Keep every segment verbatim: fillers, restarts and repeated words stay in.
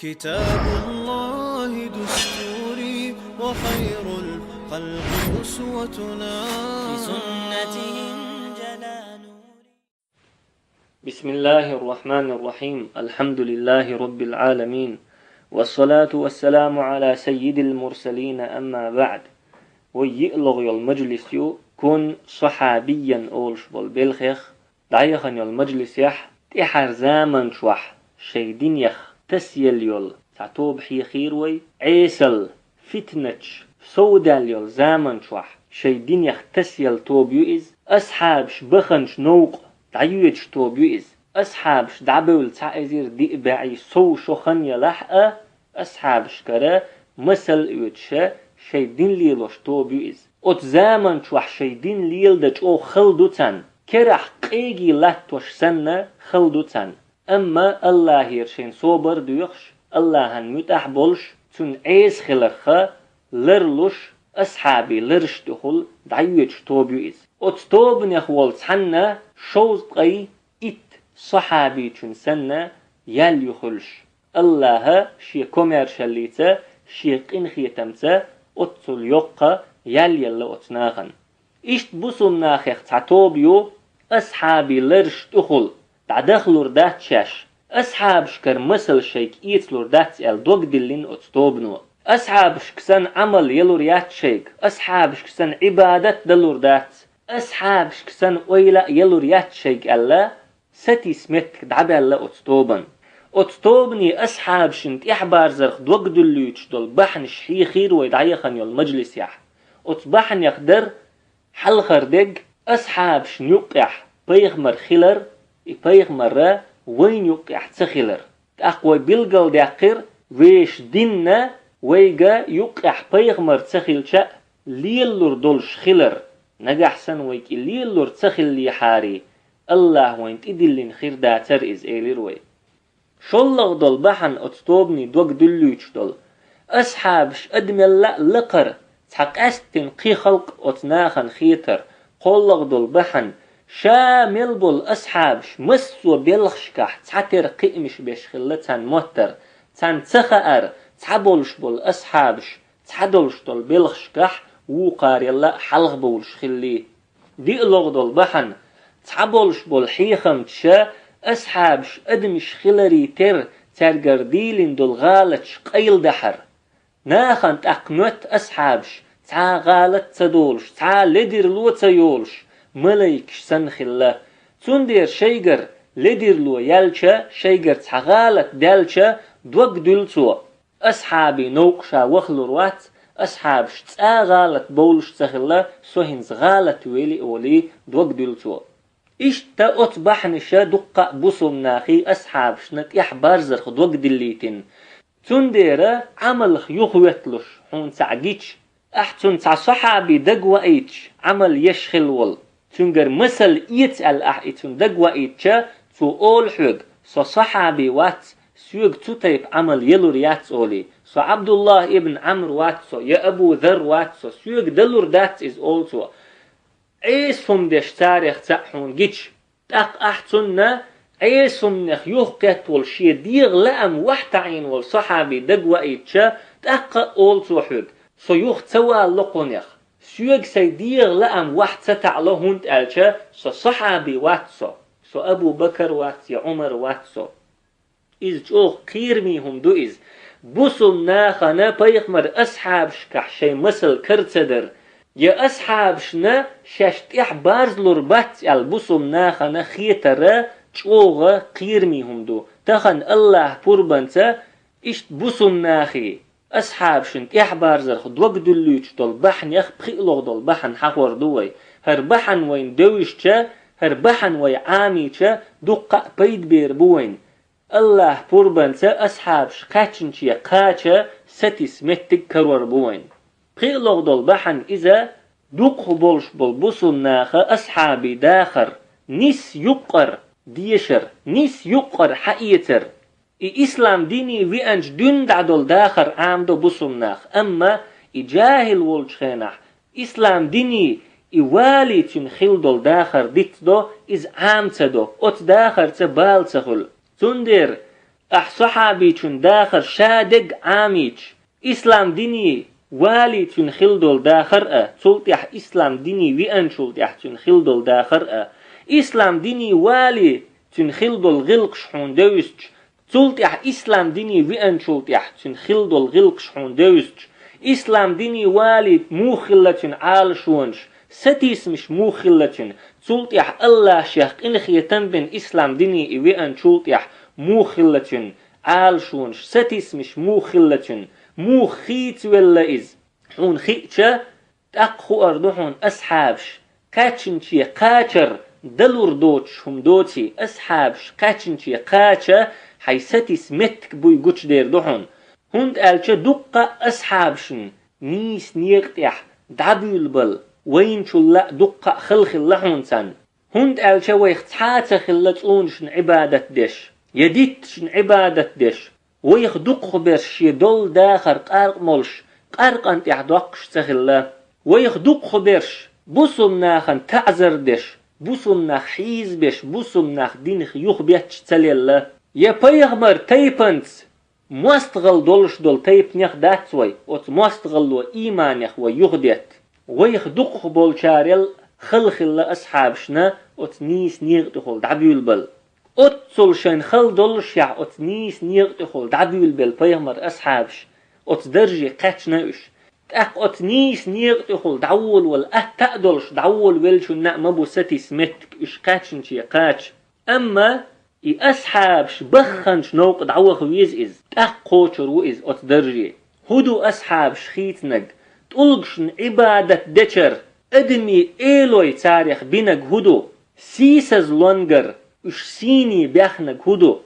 كتاب الله دستوري وخير الخلق أسوتنا. بسنته انجلى نوري. بسم الله الرحمن الرحيم. الحمد لله رب العالمين. والصلاة والسلام على سيد المرسلين. أما بعد. Вай йиълагӀа йола мажлис ю, кун сахьабиян олуш болу белхех дӀаяхана йолу мажлисехь, тӀаьхьара заман чохь шайн динех тасъелла йолу цхьа тоба хьехийра вай. Ӏесал, фитнаташ совдаьлла йолу заман чохь шайн динех тасъелла тоба ю иза. Асхьабаш баханчу новкъа дӀайоьдуш тоба ю иза. Асхьабаш дӀабевлла цхьа эзар диъ бӀе сов шо хан ялахь а, асхьабашкара масал оьцуша шайн дин лелош тоба ю иза. Оцу заман чохь шайн дин леладан чӀогӀа хала ду царна, керахь къегий латтош санна хала ду царна. Амма Аллахьера шайна собар а доьхуш, Аллахьан муьтӀахь а болуш, цунна Ӏеса хиларх ларлуш, асхьабийн лараш тӀехула дӀайоьдуш тоба ю иза. Оцу тобанех волу цхьанна шовзткъе итт сахьабичун санна ял ю хуьлуш. Аллахьа шен комаьршаллица, шен къинхетамца оццул йоккха ял елла оцу нахана. Иштта бусулба нахех цхьа тоба ю, асхьабийн лараш тӀехула дӀадахалур дац шаьш, асхьабашкара масал шайга эцалур дац аьлла дог диллина оцу тобано. Асхьабашка санна Ӏамал ялур яц шайга, асхьабашка санна Ӏибадат далур дац, асхьабашка санна ойла а ялур яц шайга аьлла, сатийса меттиг дӀабаьлла оцу тобан. Оцу тобане асхьабашна тӀаьхьабарзарх дог дуьллуьйтуш долу бахьанаш хьехийра вай дӀаяхана йолу мажлисехь. Оцу бахьанех дара хьалхара дерг асхьабашна юккъехь пайхамар хилар, и пайхамар вайна юккъехь ца хилар. ТӀаккха вай билгалдаьккхира вешан динна вайга юккъехь пайхамар ца хилча а лелалур долуш хилар. Нагахь санна вайга и лелалур ца хиллехьарий, Аллахьа вайна тӀедиллина хир дацара иза, элира вай. ШоллагӀа долу бахьана оцу тобане дог дуьллуьйтуш долу, асхьабаш адамелла а лакхара цхьа къаьсттина кхин халкъ оцу нахана хетар. КхоаллагӀа долу бахьана, ша мел болу асхьабаш массо а белхашкахь цхьатера кхиамаш беш хилла царна моттара, царна ца хаьара цхьаболуш болу асхьабаш цхьадолуш долу белхашкахь вукхарелла а хьалхабовлуш хиллий. ДиълагӀа долу бахьана, цхьаболуш болу хьехамчаша асхьабаш адамаш хиларий терра цаьргара дийлина долу гӀалаташ къайладахьар. Нахана тӀаккха моьтту асхьабаш цхьа а гӀалат ца долуш, цхьа а ледирло ца йолуш, малайкаш санна хилла. Цундела шайгара ледирло яьлча, шайгара цхьа гӀалат даьлча, дог дуьллу цо. Асхьабийн новкъа ша вахалур вац, асхьабаш цкъа а гӀалат бовлуш ца хилла, со хӀинца гӀалат велий олий, дог дуьллу цо. Иштта оцу бахьанаша дуккха а бусулба нахий асхьабашна тӀаьхьабарзарх дог диллийтина. Цундела Ӏамалх юхахӀоьтталуш хьуна цхьаъ гича, ахь цунна цхьа сахьаби дагаваийташ Ӏамал еш хилла волу, цуьнгара масал эца аьлла ахь и цунна дагаваийтча, цо олу хьоьга: «Со сахьаби вац, соьга цу тайпа Ӏамал ялур яц», олий. «Со Ӏабдуллахь ибн Ӏамр вац со, я Абу Зарр вац со, соьга далур дац иза», олу цо. Ӏеса хӀума деш царех цхьаъ хьуна гича, тӀаккха ахь цунна Ӏеса хӀуманех юхакхетта волу шен дегӀан лаам вахьа таӀийна волу сахьаби дагаваийтча, тӀаккха а олу цо хьоьга: «Со юха ца валало кхунех, соьга сайн дегӀан лаам вахьа ца таӀало, хӀунда аьлча со сахьаби вац со, со Абу Бакар вац я Ӏумар вац со». Иза чӀогӀа кхераме хӀума ду иза. Бусулба нахана пайхамар асхьабашкахь шайн масал кара ца дар, я асхьабашна шаьш тӀаьхьабарзалур бац аьлла бусулба нахана хетар чӀогӀа кхераме хӀума ду. Тахана Аллахьа пурбанца иштта бусулба нахий асхьабашна тӀаьхьабарзарх дог дуьллуьйтуш долу бахьанех пхиълагӀа долу бахьана хьахор ду вай. ХӀара бахьана вайна девзича, хӀара бахьана вай Ӏамийча, дуккха а пайда бер бу вайна. Аллахьа пурбанца асхьабаш кхаьчначе кхача сатийса меттиг карор бу вайна. ПхиълагӀа долу бахьана иза, дукхах болуш болу бусулба наха асхьабийн дахар нис юккъара дешар, нис юккъара хьаэцар. И ислам дине веанчу дуьйна дӀа долу дахар Ӏамадо бусулба наха, амма и жахӀил волчу хенахь, ислам дине и валий цуьнан хилла долу дахар дицдо, иза Ӏама ца до, оцу дахарца бала ца хуьлу. Цундела Ахь сахьабичун дахар ша дег Ӏамийча, ислам дине валий цуьнан хилла долу дахар а, цул тӀаьхьа ислам дине веанчул тӀаьхьа цуьнан хилла долу дахар а, ислам дине валий цуьнан хилла долу гӀиллакхаш хьуна девзача, цул тӀаьхьа ислам дине веанчул тӀаьхьа цуьнан хилла долу гӀиллакхаш хьуна девзача, ислам дине валий муха хилла цуьнан Ӏалашонаш, сатийсамаш муха хилла цуьнан, цул тӀаьхьа Аллахьа шех къинхетам бина ислам дине и веанчул тӀаьхьа муха хилла цуьнан Ӏалашонаш, сатийсамаш муха хилла цуьнан, муха хийцавелла иза. Хьуна хиъча, тӀаккха хуур ду хьуна асхьабаш кхаьчначе кхачар далур доцуш хӀума доций, асхьабаш кхаьчначе кхача хьайн сатийса меттиг буй гучудер ду хьуна. ХӀунда аьлча дуккха а асхьабашна нийса некъа тӀехь дӀабуьйлабала вайначул а дуккха а хала хилла хьуна царна. ХӀунда аьлча вайх цхьа а ца хилла цӀунашна Ӏибадат деш, я дитташна Ӏибадат деш, вайх дукхахберш шен долу дахар къаркъа молуш, къаркъана тӀехь доккхуш ца хилла. Вайх дукхахберш бусулба нахана таӀзар деш, бусулба нах хьийзабеш, бусулба нах динах юхабетташ ца лелла. Я пайхамар тайпанца мостагӀалла долуш долу тайпанех дац вай, оцу мостагӀалло ийманех вай юхадетта. Вайх дукхахболчарел хала хилла асхьабашна оцу нийса некъа тӀехула дӀабуьйлабала. Оццул шайна хала доллушехь оцу нийса некъа тӀехула дӀабуьйлабелла пайхамар асхьабаш, оцу дарже кхаьчна уьш. ТӀаккха оцу нийса некъа тӀехула дӀаволавала атта а долуш, дӀаволавеллачунна а ма бу сатийса меттиг уьш кхаьчначе кхача. Амма и асхьабаш бахханчу новкъа дӀаваха веза иза, тӀаккха кхочур ву иза оцу дарже. ХӀун ду асхьабаш хийцинарг? ТӀулгашна Ӏибадат дечара адамийн элой царех бинарг хӀун ду? Сийсазлонгара уьш сийне баьхнарг хӀун ду?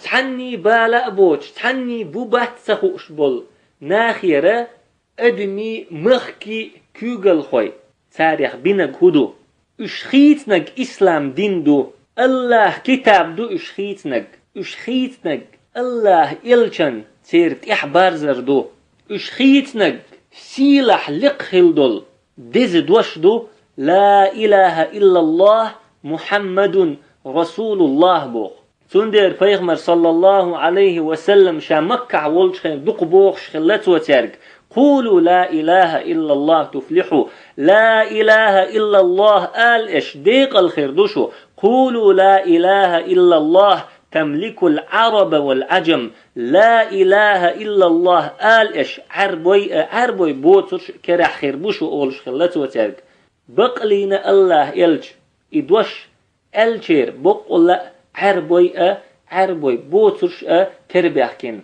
Цхьанний бала а боцуш, цхьанний бу-бац ца хууш болу нахера адамийн махкийн куьйгалхой царех бинарг хӀун ду? Уьш хийцинарг ислам дин ду, Аллахьа китаб ду уьш хийцинарг, уьш хийцинарг Аллахьа элчан церан тӀаьхьабарзар ду. Уьш хийцинарг сийлахь лекха хила долу деза дош ду, ла илахьа иллаллахь, Мухьаммадун расулуллахь боху. Цундела пайхамар саллаллаху Ӏалайхи ва саллам ша Маккахь волчу хенахь дукха бохуш хилла цо цаьрга: «Къулу ла илахьа иллаллахь туфлихьу». Ла илахьа иллаллахь ала аша, декъал хир ду шу. «Къулу ла илахьа иллаллахь тамликул Ӏараба вал Ӏаджам». Ла илахьа иллаллахь ала аша, Ӏаьрбой а, Ӏаьрбой боцурш а керахь хир бу шу олуш хилла цо цаьрга. Бакълийна Аллахьа элча и дош аьллачеран боккъалла а Ӏаьрбой а, Ӏаьрбой боцурш а терабаьхкина.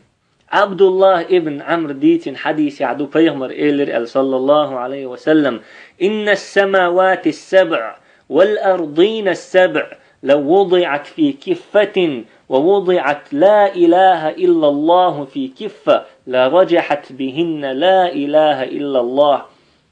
Ӏабдуллахь ибн Ӏамр дийцина хьадисехь ду, пайхамар элира аьлла, саллаллаху Ӏалайхи ва саллам: «Инна ас-самавати ас-сабъ вал ардина ас-сабъ лав вудиӀат фи киффатин ва вудиӀат ла илахьа иллаллахьу фи киффа ла раджахьат бихьинна ла илахьа иллаллахь».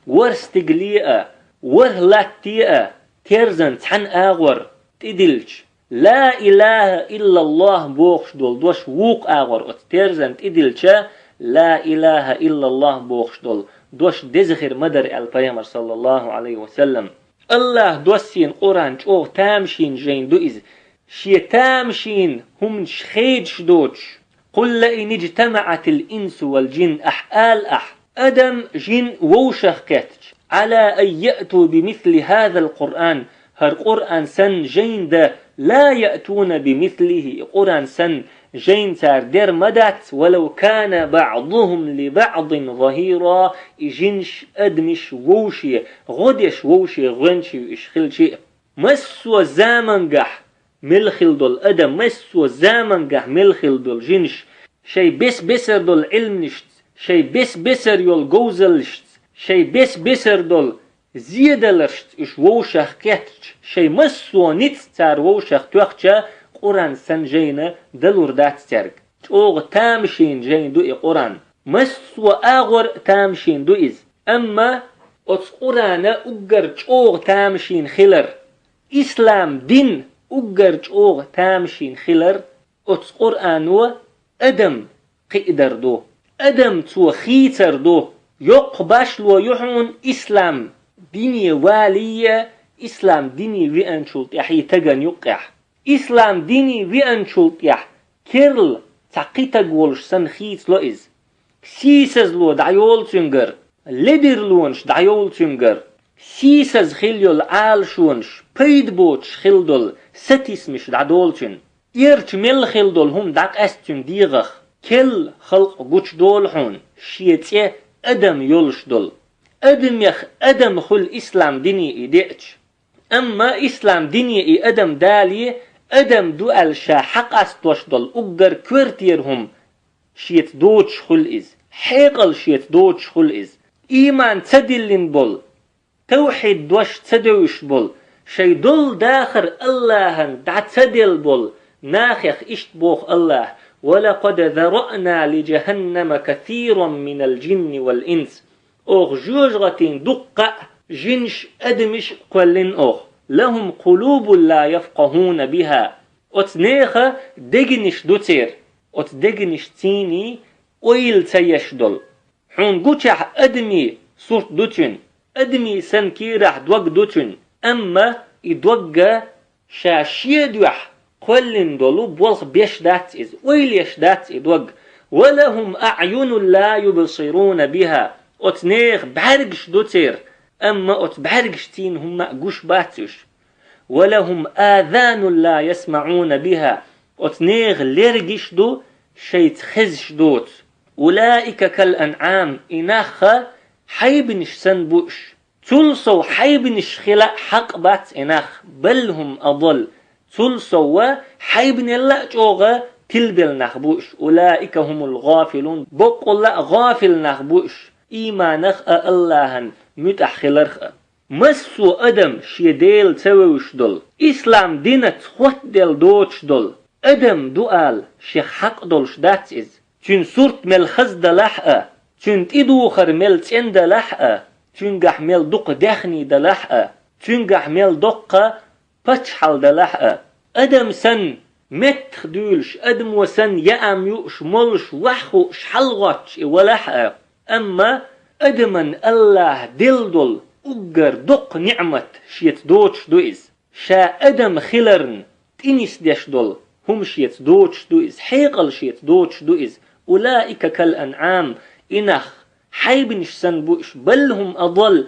ВорхӀ стигал а, ворхӀ латта а терзан цхьана агӀор тӀедиллича, «Ла илахьа иллаллахь» бохуш долу дош вукху агӀор оцу терзан тӀедиллича, «Ла илахьа иллаллахь» бохуш долу дош деза хир ма дара аьлла пайхамар саллаллаху Ӏалайхи ва саллам. Аллахьа доссийна Къуръан чӀогӀа тамашийна жайна ду иза. Шен тамашийна хӀуманаш хедаш доцуш: «Къул лаин иджтамаӀатил инсу вал джин», ахь ала ахь: адам, жин вовшах кхеттача, «Ӏала ан яъту бимисли хьазал Къуръан», хӀара Къуръан санна жайна дан, «ла яътуна бимислихьи», и Къуръан санна жайна цара дер ма дац, «валав кана баӀдухьум ли баӀдин захьира», и жинаш, адамаш вовше, гӀо деш вовше гӀоьнчий уьш хилча а. Массо а замангахь мел хила долу адам, массо а замангахь мел хила долу жинаш, шайн бес-бесар долу Ӏилманашца, шайн бес-бесар йолу говзаллашца, шайн бес-бесар долу зеделларшца уьш вовшах кхеттача, шайн массо а ницкъ цара вовшах тоьхча, Къуръан санна жайна далур дац цаьрга. ЧӀогӀа тамашийна жайна ду и Къуръан. Массо а агӀор тамашийна ду иза. Амма оцу Къуръана уггар чӀогӀа тамашийна хилар, ислам дин уггар чӀогӀа тамашийна хилар, оцу Къуръано адам кхиадар ду. Адам цо хийцар ду. Йоккха башло ю хьуна ислам дине валийе, ислам дине веанчул тӀаьхье тагана юккъехь. Ислам дине веанчул тӀаьхьа керла цхьа кхин таг волуш санна хийцало иза. Сийсазло дӀайолу цуьнгара, ледарлонаш дӀайовлу цуьнгара. Сийсаза хилла йолу Ӏалашонаш, пайда боцуш хилла долу сатийсамаш дӀадолу цуьнан. Эрча мел хилла долу хӀума дӀакъаьста цуьнан дегӀах. Керла халкъ гучудолу хьуна, шен цӀе адам йолуш долу. Адамех адам хуьлу ислам дине и деача. Амма ислам дине и адам дале, адам ду аьлла ша хьакъастош долу уггар коьртера хӀума шеца доцуш хуьлу иза, хьекъал шеца доцуш хуьлу иза. Ийман ца диллина болу, тавхьид дош ца девзаш болу, шайн долу дахар Аллахьан дӀа ца делла болу нахех иштта боху Аллахь: «Ва лакъад зараъна ли жаханнама касиран минал жинни вал инс». Оха жоьжахатин дуккха а жинаш а, адамаш а кхоьллина оха. «Лахум къулубун ла яфкъахуна биха». Оцу нехан дегнаш ду церан, оцу дегнаш цийний ойла ца еш долу. Хьуна гучахь адамийн сурт ду цуьнан, адамийн санна кийрахь дог ду цуьнан, амма и догга ша шен дуьхьа кхоьллина долу болх беш дац иза, ойла еш дац и дог. «Ва лахум аъюнун ла юбсируна биха». Оцу нехан бӀаьргаш ду церан, амма оцу бӀаьргаш цийна хӀумма а гуш бац уьш. «Ва лахум азанун ла ясмаӀуна биха». Оцу нехан лергаш ду, шайца хезаш доцу. «Улаика кал анъам», и нах хьайбанаш санна бу уьш. Цул сов хьайбанаш хила а хьакъ бац и нах. «Бал хум адал». Цул сов хьайбанелла а чӀогӀа тилбелла нах бу уьш. «Улаика хумул гӀафилун». Боккъалла а гӀафил нах бу уьш. Ийманах а, Аллахьан муьтӀахь хиларх а. Массо а адам шен Дела ца вевзаш долу, ислам динаца хоттаделла доцуш долу адам ду ала шех хьакъ долуш дац иза. Цуьнан сурт мел хаза далахь а, цуьнан тӀедухар мел цӀена далахь а, цуьнгахь мел дукха даьхний далахь а, цуьнгахь мел доккха паччахьалла далахь а. Адам санна меттах дуьйлуш, адамо санна яам юуш, молуш, ваьхьа хууш, хьалагӀоттуш и валахь а. Амма адаман Аллахьа делла долу уггар доккха ниӀмат шеца доцуш ду иза. Ша адам хиларна тӀе нисдеш долу хӀума шеца доцуш ду иза, хьекъал шеца доцуш ду иза. «Улаика кал анъам», и нах хьайбанаш санна бу уьш, «бал хум адал»,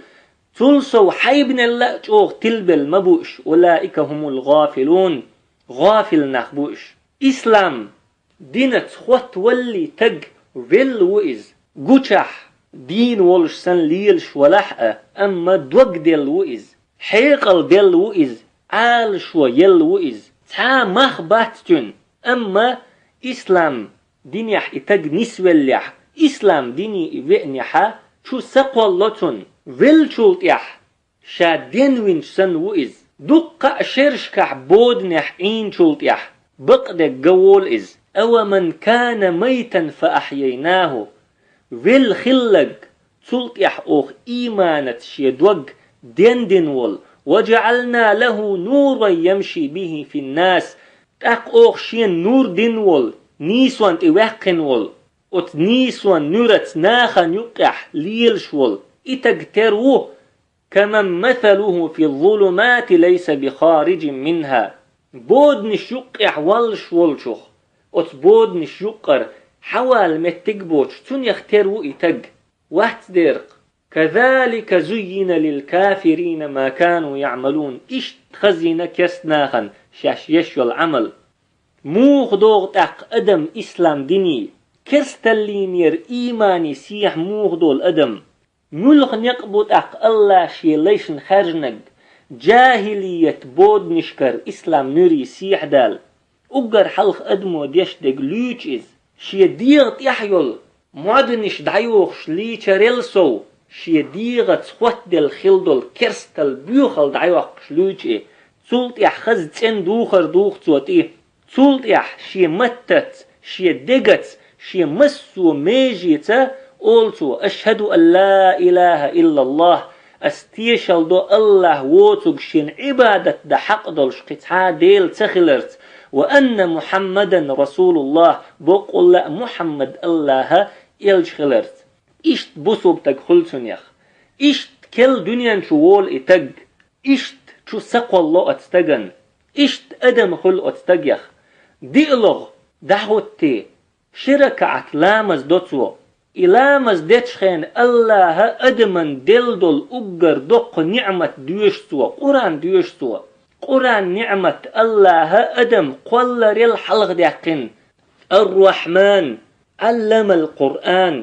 цул сов хьайбанелла а чӀогӀа тилбелла ма бу уьш, «улаика хумул гӀафилун», гӀафил нах бу уьш. Ислам динаца хоттаваллий таг велла ву иза. Гучахь дийна волуш санна лелаш валахь а, амма дог делла ву иза. Хьекъал делла ву иза. Ӏалашо елла ву иза. Цхьа а мах бац цуьнан, амма ислам динехь и таг нисвеллехь, ислам дине и веанехьа, чу са кхолло цунна. Веллачул тӀехь ша денвинчу санна ву иза. Дуккха а шерашкахь боданехь Ӏийначул тӀехь бакъдерг ган волу иза. «Ава ман кана майтан фа ахьяйнаху». Велла хилларг, цул тӀехь оха ийманаца шен дог дендина волу. «Ва жаӀална лаху нуран ямши бихи финнас». ТӀаккха оха шена нур дина волу, нийсонна тӀе ваьккхина волу, оцу нийсонан нуьраца нахана юккъехь лелаш волу. И таг тера ву, «каман масалуху фи ззулумати лайса бихарижин минха». Боданаш юккъехь валлаш волчух, оцу боданаш юккъара хьавала меттиг а боцуш, цунех тера ву и таг. Вац деркъа. «Казалика зуййина лил кафирина ма кану яъмалун». Иштта хазйина керста нахана шаьш еш йолу Ӏамал. Муха догӀу тӀаккха адам ислам диний, керсталлийнера ийманий сехьа муха долу адам? Муьлха некъ бу тӀаккха Аллахь шен лайшна хаьржинарг, жахӀилият боданашкара ислам нуьрий сехьадала? Уггар хьалха адамо деш дерг луьйчу иза. Шен дегӀа тӀехь йолу моднаш дӀайохуш лийчарел сов, шен дегӀаца хоттаделла хилла долу керстал боьхалла дӀайоккхуш луьйчу и. Цул тӀехь хаза цӀена духар духу цо тӀе. Цул тӀехь шен маттаца, шен дегаца, шен массо а межеца олу цо: «Ашхаду ан ла илаха иллаллах», ас тешалла до Аллахь воцург шена Ӏибадат дан хьакъ долуш кхин цхьа а Дела ца хиларца, «ва анна Мухьаммадан расулуллах», боккъалла а Мухьаммад Аллахьа элча хиларца. Иштта бусулба таг хуьлу цунех. Иштта керла дуьнен чу волу и таг. Иштта чу са кхолло оцу стагана. Иштта адам хуьлу оцу стагех. ДиълагӀа дӀахӀуттий, Ши ракаӀат ламаз до цо. И ламаз дечхьана Аллаха адаман делла долу уггар доккха ниӀмат доьшу цо, Къуръан доьшу цо. Къуръан ниӀмат Аллаха адам кхолларел хьалхадаьккхина. Ар-Рахьман, Ӏалламал Къуръан,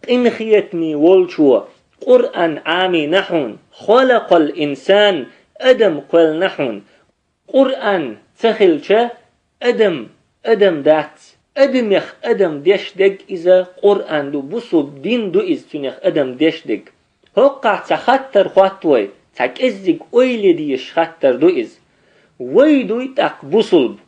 къинхетаме волчо Къуръан Ӏамийна хьуна, халакъал инсан, адам кхоьллина хьуна. Къуръан ца хилча, адам адам дац. Адамех адам деш дерг иза Къуръан ду, бусулба дин ду иза, цуьнех адам деш дерг. ХӀокхахь цхьа хаттар хӀотта вай, цхьа кӀеззиг ойла е дезаш хаттар ду иза. Вай дуй тӀаккха бусулба?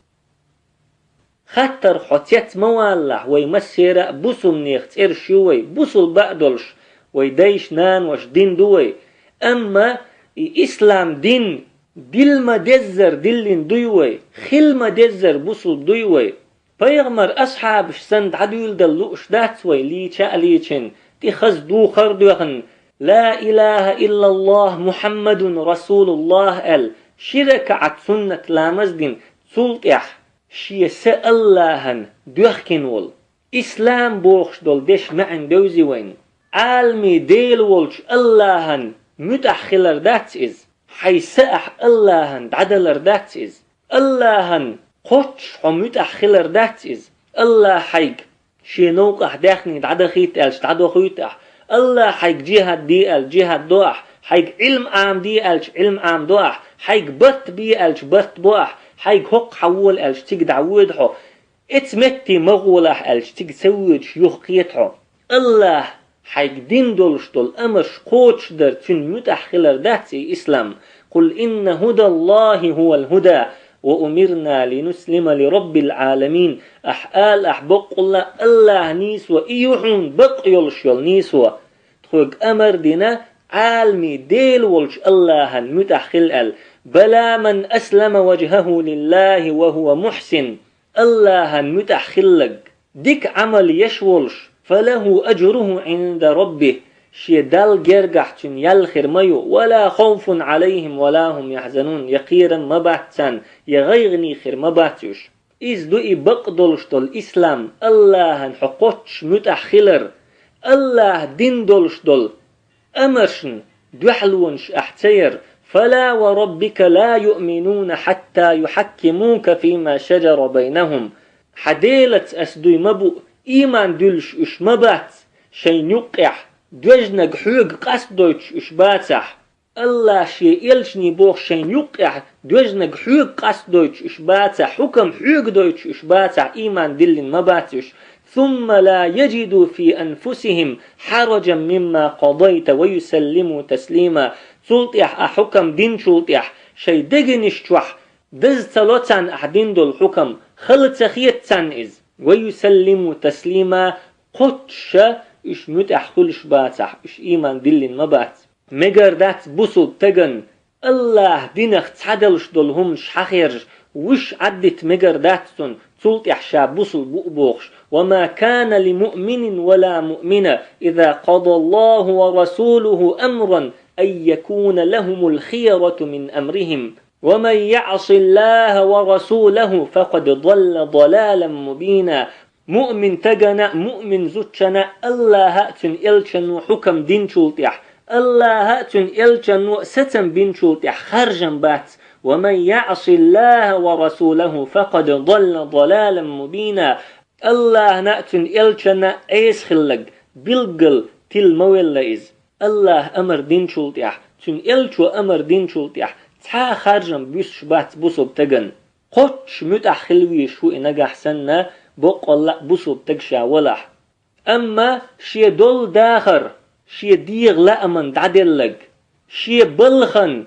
Хаттар хьо цец ма валалахь, вай массера а бусулбанех цӀераш ю вай, бусулба а долуш, вай дайша, наноша дин ду вай. Амма и ислам дин дилла ма-деззара диллина дуй вай, хилла ма-деззара бусулба дуй вай. Пайхамар асхьабаш санна дӀадуьйладала лууш дац вай, лийча а лийчина, тӀе хаза духар а доьхна, «Ла илаха иллаллах, Мухьаммадун расулуллах», аьлла, ши ракаӀат суннат ламаз дина, цул тӀаьхьа шен са Аллахьан доьхкина волу. Ислам бохуш долу дешан маьӀна девзи вайна. Ӏаламийн Дела волчу Аллахьан муьтӀахь хилар дац иза. Хьайн са ахь Аллахьан дӀадалар дац иза. Аллахьан кхоччуш хьо муьтӀахь хилар дац иза. Аллахь хьайга шен новкъахь даьхний дӀадахийта аьлча, дӀадохуьйту ахь. Аллахь хьайга жихӀад де аьлча, жихӀад до ахь. Хьайга Ӏилма Ӏамаде аьлча, Ӏилма Ӏамадо ахь. Хьайга барт бе аьлча, барт бо ахь. Хьайга хӀокху хьан вола аьлча, цига дӀавоьду хьо. Эца метте ма гӀолахь аьлча, цига ца воьдуш юхакхета хьо. Аллахь хьайга дина долуш долу амарш кхочушдар, цуьнан муьтӀахь хилар дац и ислам. «Къул инна хӀудаллахи хӀувал хӀуда, ва умирна линуслима ли раббил Ӏаламин». Ахь ала, ахь баккъалла Аллахьан нийсо и ю хьуна, бакъ йолуш йолу нийсо. Тхоьга амар а дина, Ӏаламийн Дела волчу Аллахьан муьтӀахь хила аьлла. «Бала ман аслама важхаху лиллахи ва хӀува мухьсин». Аллахьан муьтӀахь хилларг, дика Ӏамал еш волуш, «фалаху ажруху Ӏинда раббих», шен Далла гергахь цуьнан ял хир ма ю, «ва ла хавфун Ӏалайхим ва ла хум яхьзанун», я кхерам ма бац царна, я гӀайгӀане хир ма бац уьш. Иза ду и бакъ долуш долу ислам, Аллахьан хьо кхоччуш муьтӀахь хилар, Аллахьан дин долуш долу амаршна дуьхьалонаш ахь ца яр. «Фала ва раббика ла юъминуна хьатта юхьаккимука фима шаджара байнахум». Хьан Делаца ас дуй ма бу, ийман дуьллуш уьш ма бац, шайна юккъехь доьжнаг хьоьга къастадойтуш уьш бацахь. Аллахь шен элчане боху, шайна юккъехь доьжнаг хьоьга къастадойтуш уьш бацахь, хьукам хьоьга дойтуш уьш бацахь, ийман диллина ма бац уьш. «Сумма ла яджиду фи анфусихим хьараджан мимма къадайта ва юсаллиму таслима». Цул тӀаьхьа, ахь хьукам динчул тӀаьхьа, шайн дегнаш чохь даза ца ло царна ахь дина долу хьукам, хала ца хета царна иза. «Ва юсаллиму таслима», кхоччуша уьш муьтӀахь хуьлуш бацахь, уьш ийман диллина ма бац. Мегар дац бусулба стагана Аллахьан динах цхьадолуш долу хӀуманаш хьахержа, вуьш Ӏаддита мегар дац цунна, цул тӀаьхьа ша бусулба ву а бохуш: «Ва ма кана ли муъминин ва ла муъмина, иза къадаллаху ва расулуху амран, ан якуна лахумул хиярата мин амрихим. Ва ман яъсиллаха ва расулаху, факъад далла далалан мубина». Муъмин стагана, муъмин зудчунна Аллахьа а, цуьнан элчано хьукам динчул тӀаьхьа, Аллахьа а, цуьнан элчано а сацам бинчул тӀаьхьа харжам бац. «Ва ман яъсиллаха ва расулаху, факъад далла далалан мубина». Аллахьна а, цуьнан элчанна а Ӏеса хилларг билггал тилла ма велла иза. Аллахьа амар динчул тӀаьхьа, цуьнан элчо амар динчул тӀаьхьа цхьа а харжам буьсуш бац бусулба стагана. Кхоччуш муьтӀахь хила везаш ву и нагахь санна, боккъалла а бусулба стаг ша валахь. Амма шен долу дахар шен дегӀан лааман дӀаделларг, шен балхана,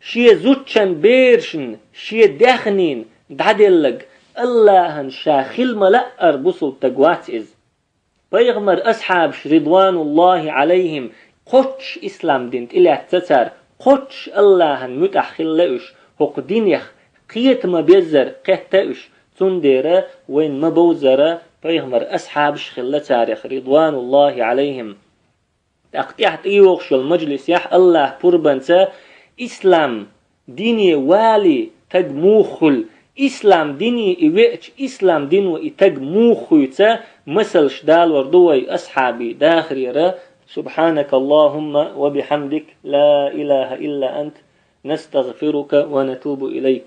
шен зудчун берашна, шен даьхнина дӀаделларг Аллахьан ша хила ма-лаъара бусулба стаг вац иза. Пайхамар асхьабаш, ридвануллахи Ӏалайхим, кхоччуш ислам дин тӀелаьцна цара, кхоччуш Аллахьан муьтӀахь хилла уьш, хӀокху динех кхета ма-беззара кхетта уьш, цундела вайна ма-бовззара пайхамар асхьабаш хилла царех, ридвануллахи Ӏалайхим. ТӀаккха тӀаьхьа тӀейогӀуш йолу мажлисехь Аллахьа пурбанца ислам дине валий стаг муха хуьлу, ислам дине и веача, ислам дино и таг муха хуьйцу масалш далор ду вай асхьабий дахарера. سبحانك اللهم وبحمدك، لا إله إلا أنت، نستغفرك ونتوب إليك.